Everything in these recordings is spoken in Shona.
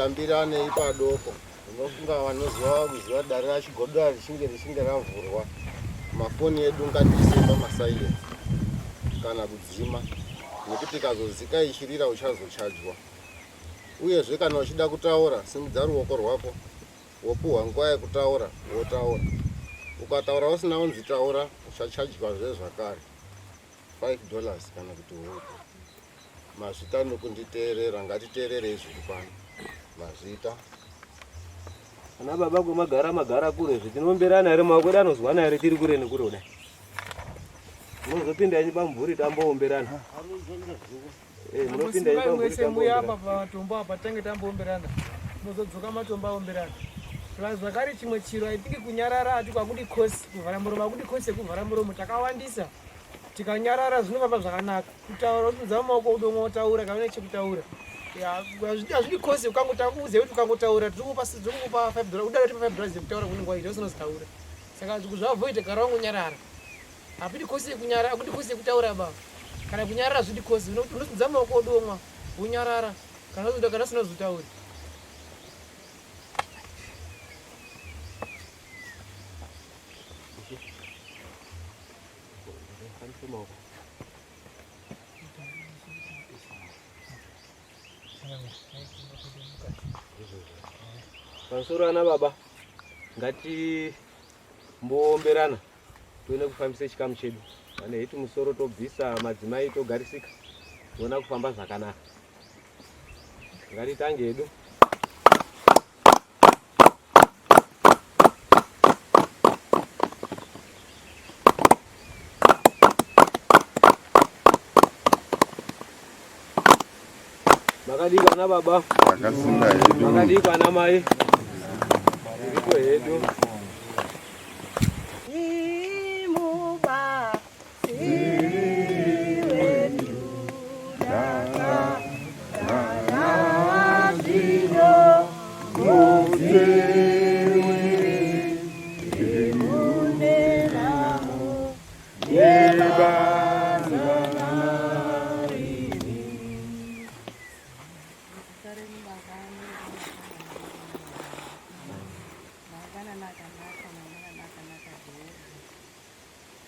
Ngatiyambiranei padoko. Unofunga vanoziva kuziva dare raChigodora richinge richinge ravhurwa, mafoni edu ngatiise pamasilence kana kudzima nekuti ikazozika ichirira uchazochajwa. Uyezve kana uchida kutaura simudza ruoko rwako wopuhwa nguva yekutaura wotaura. Ukataura usina unzi taura uchachajwazve zvakare 5 dollars kana kuti huku. Mazvita nokunditeerera, ngatiteererei zviri pano. Mazvita. Ana baba kwemagara magara kure zve tinoomberana here maoko edu anozwana here tiri kure nekure kudai. Munozopinda henyu pamumvuri tamboomberana. Eh, munopinda henyu pamumvuri mwese muya apa tamboomberana. pamatombo apa tange tamboomberana mozodzoka matombo aomberana plus zvakare chimwe chiro i think kunyarara ati kwakudi kosi kuvhara muromo akudi kosi yekuvhara muromo takawandisa tikanyarara zvinofamba zvakanaka kutaura usimudza maoko udomwa wotaura kana une chekutaura hazvidi kosi ukangotakuudza kuti ukangotaura tiri kukupa 5 dollar udaro tipa 5 dollars yekutaura kunenge waita usina kuzitaura saka kuzviavoida gara wangonyarara hapidi kosi yekunyara akudi kosi yekutaura ba kana kunyarara zvidi kosi unosimudza maoko udomwa wonyarara kana kana usina kuzvitaura. Pamusoro ana baba ngatimboomberana tione kufambisa chikamu chedu vane hiti musoro tobvisa madzimai togarisika tiona kufamba zvakanaka ngatitange hedu. Makadii ana baba? Takasimba hedu. Makadii ana mai? Tiriko hedu.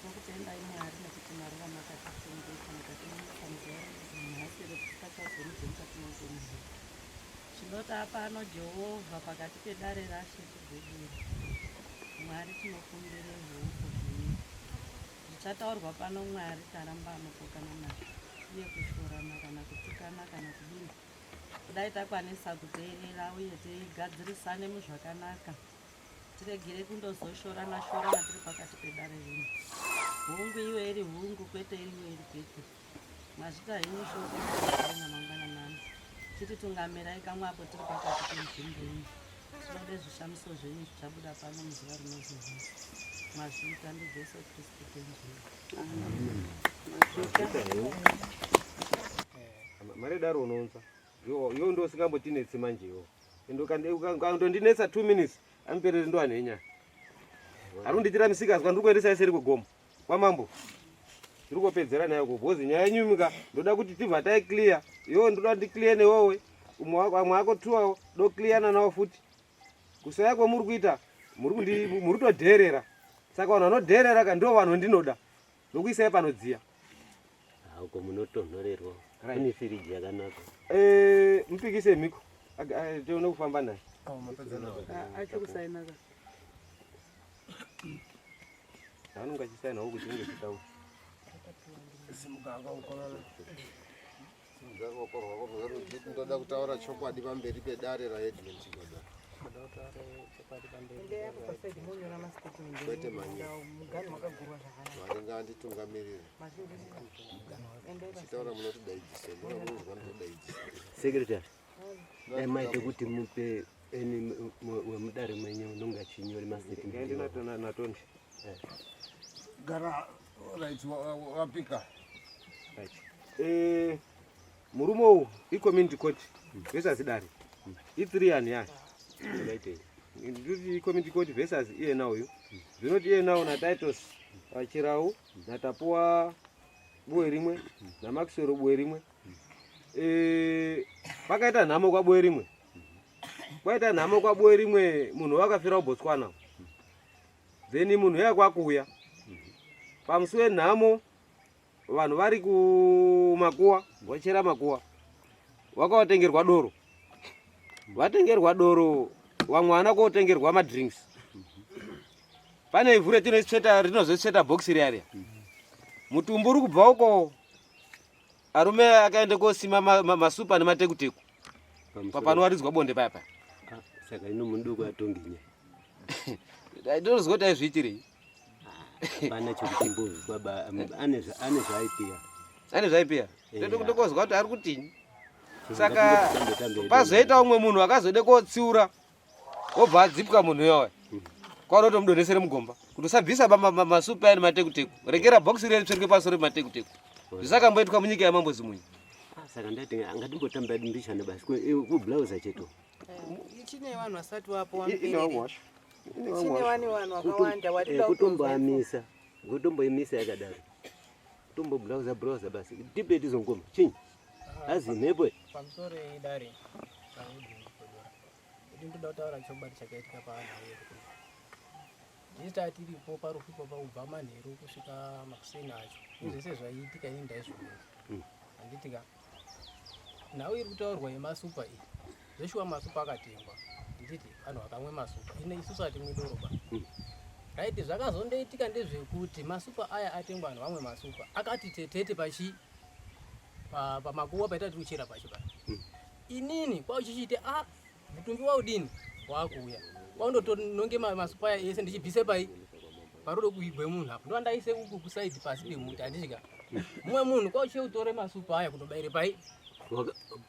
Tinokutendai Mwari nekuti maruva makatichengeta mukatimuka muzuva ranhasi rekuti mukati meupenyu hwedu. Zvinota pano Jehovha pakati pedare raShe Chigwedere. Mwari tinokumbira zviuko zvenyu. Zvichataurwa pano Mwari taramba anopokana nazvo uye kushorana kana kutukana kana kudini. Kudai takwanisa kuteerera uye tigadzirisane muzvakanaka. Tiregere kundozoshorana shorana tiri pakati pedare rino. Hungu iwe iri hungu kwete iwe iri kwete. Mazvita henyu shoko na mangwananani. Chititungamirai kamwe apo tiri pakati penzvimbo ino. Tinode zvishamiso zvenyu zvichabuda pano muzuva rinozwi nhasi. Mazvita ndiJesu Kristu Tenzi. Amen. Mari daro unounza. Yo yo ndo usingambotinetsi manje yo. Ende ukandondinetsa 2 minutes amupereri ndo anhenya. Ari kundiitira misikazwa ndiri kuendesa iseri kwegomo kwamambo. Tiri kupedzera nayo ko because nyaya yenyu mika ndoda kuti tibva tai clear. Iwewe ndoda ndi clear newewe. Umwe wako amwe ako two awo do clearana nawo futi. Kusaya kwamuri kuita muri kundi muri kutodherera. Saka vanhu vanodherera ka ndo vanhu vandinoda. Ndokuisai panodziya. Uko munotonhorerwa. Kune firiji yakanaka. Eh, mupikise mhiko. Tione kufamba naye. Achikusaina ka. Anonga achisaina huku chinenge chitaura. Simuka ukonana. Simudza ruoko rwako rwerudyi. Ndoda kutaura chokwadi pamberi pedare raHeadman Chigodora. Kwete manyepo. Mwari ngaanditungamirire. Chitaura munotidaidzisa, munonzwa ndodaidzisa. Secretary, dai maite kuti mupe eni wemudare mwenyu unonge achinyora mastatement. Ngaende naTondi. Gara right wapika. Right. Eh, murume uyu icommunity court versus dare. I3 yani yani. Right. Nditi community court versus iyena uyu. Zvinoti iyena uyu naTitus Chirau naTapuwa buwe rimwe naMaxwell buwe rimwe. Eh, pakaita nhamo kwabuwe rimwe. Kwaita nhamo kwabuwe rimwe munhu wakafira kuBotswana. Then munhu uya kwakuuya. Pamusi wenhamo vanhu vari kumakuwa vochera makuwa vakawatengerwa doro. Vatengerwa doro vamwe vana kotengerwa madrinks. Pane ivhu retinoitsveta rinozosveta box riya riya. Mutumbu uri kubva uko arume akaenda kosima masupa nematekuteku papanowaridzwa bonde paya paya. Ah, saka ino muduku atongi nyaya. Ndinozwa kuti aizviitirei. Hapana chekuti mbozwa ba ane ane zvaaipiya. Ane zvaaipiya. Ndokozwa kuti ari kutinyi. Saka pazoita umwe munhu akazode kotsiura wobva adzipwa munhu uyoyo kwauri kutomudonhesere mugomba kuti usabvisa masupa aya nematekuteku rekera bhokisi riya ritsveruke pamusoro pematekuteku zvisakamboitwa munyika yamambo zimunyi ah, saka ndati ngatimbotamba mbichana basi kublauza cheto ichine vanhu vasati vapo ichine vane vanhu vakawanda eh, kutomboamisa kutomboimisa yakadaro kutomboblauza blauza basi tipe tizongoma chinyi azi mhepo pamusoro idare Ini ndoda kutaura chokwadi chakaitika paanhau yedu. Ndisi tatiripo parufu ipapo kubva manheru kusvika makuseni acho. Nezvese zvaiitika ini ndaizviona. Hmm. Handiti ka. Nhau iri kutaurwa yemasupa iyi. Zveshuwa masupa akatengwa. Handiti vanhu vakamwe masupa. Ine isusu hatimwi doro ba. Hmm. Right zvakazondoitika ndezvekuti masupa aya atengwa vanhu vamwe masupa akati tetete pachi pamakuwa paita tiri kuchera pacho paya. Hmm. Inini kwauchichiite a ah, mutumbi waudini wakuuya kwaundotononge masupaya ese ndichibvise pai parodo kuigwe munhu apo ndoandaise uku kusaidi pasi pemuti handidya mumwe munhu kwauchiye utore masupa aya kundobaire pai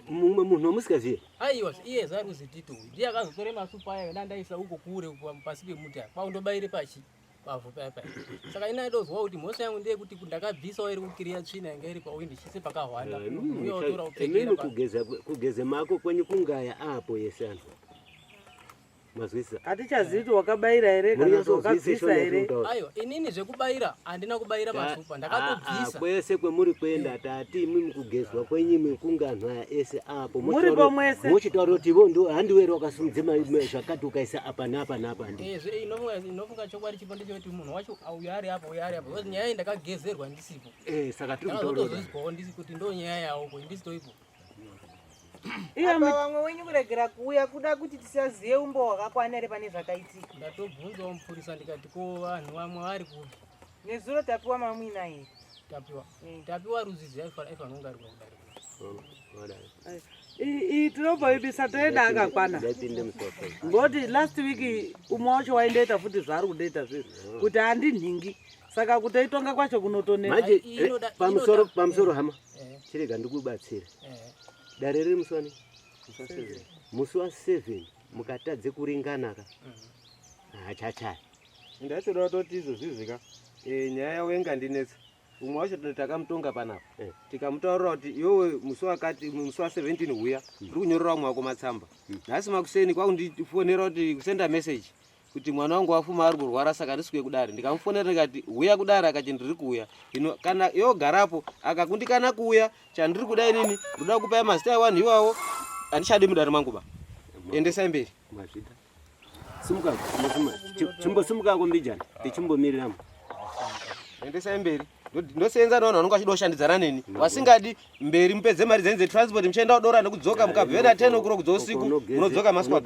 mumwe munhu wamusikazive aiwa iye zari kuzitito uyu ndiye akazotore masupa aya ndandaisa uko kure pasi pemuti aya kwaundobaire pachi pavhu paya paya saka ini aidozwa kuti mhosva yangu ndeyekuti ndakabvisawo iri kukiriya tsvina yanga iri pauyu ndichiise pakahwanda eh, uye otora kupfekera kugeza mako kwenyu kungaya apo yese anhu mazwisa hatichazivi kuti wakabayira here kana kuti wakabvisa here aiwa inini zvekubayira handina kubayira masupa ndakatobvisa ah, ah, kwese kwemuri kuenda tati imimi kugezwa kwenyu imwi kunge anhu aya ese apo muripo mwese mochitaura kuti ivo ndo handiwere wakasimudze zvakati ukaisa apa neapa neapa ndi eh, inofunga chokwadi chipo ndechekuti munhu wacho uyo ari apo uyo ari apo because nyaya iyi ndakagezerwa ndisipo eh, saka tiri kutaura ndisi kuti ndo nyaya yawo ko ndisitoipo Apa vamwe wenyu kuregera kuuya kuda kuti tisazive umbo hwakakwana here pane zvakaitika. Ndatobvunzawo mupurisa ndikati ko vanhu vamwe vari kupi? Nezuro tapiwa mamwina here? Tapiwa. Mm. Tapiwa ruzizi aifanira kunge ari kudare. Iyi tinomboibisa toenda akakwana. Ngoti last week umwe wacho waindoita futi zvaari kundoita zvezvi kuti handinhingi saka kutoitonga kwacho kunotonetsa. Manje eh, pamusoro pamusoro hama. Eh. Chirega ndikubatsire. Eh. Dare riri musi wani? Musi wa 7 mukatadze kuringana ka. Mhm. Hachachaya. Ndaitoda kutoti izvozvizvi ka. Eh, nyaya yavo ingandinetsa. Umwe wacho takamutonga panapa. Eh. Tikamutaurira kuti iwewe musi wakati musi wa 17 huya. Mm. Uri kunyorera umwe wako matsamba. Mm. Nhasi makuseni kwakundifonera kuti kusenda message. kuti mwana wangu wafuma ari kurwara saka handisi kuuya kudare ndikamufonera ndikati huya kudare akati ndiri kuuya hino kana yogarapo akakundikana kuuya chandiri kuda inini ndoda kupai mazita evanhu iwawo handichadi mudare mangu ba endesai mberi mazvita simuka chimbosimuka kumbijana tichimbomiriramo endesai mberi ndosenza nevanhu vanonga vachida kushandidzana neni vasingadi mberi mupedze mari dzenyu dzetransport muchienda kudora nekudzoka mukabvera 10 o'clock dzousiku munodzoka masquad.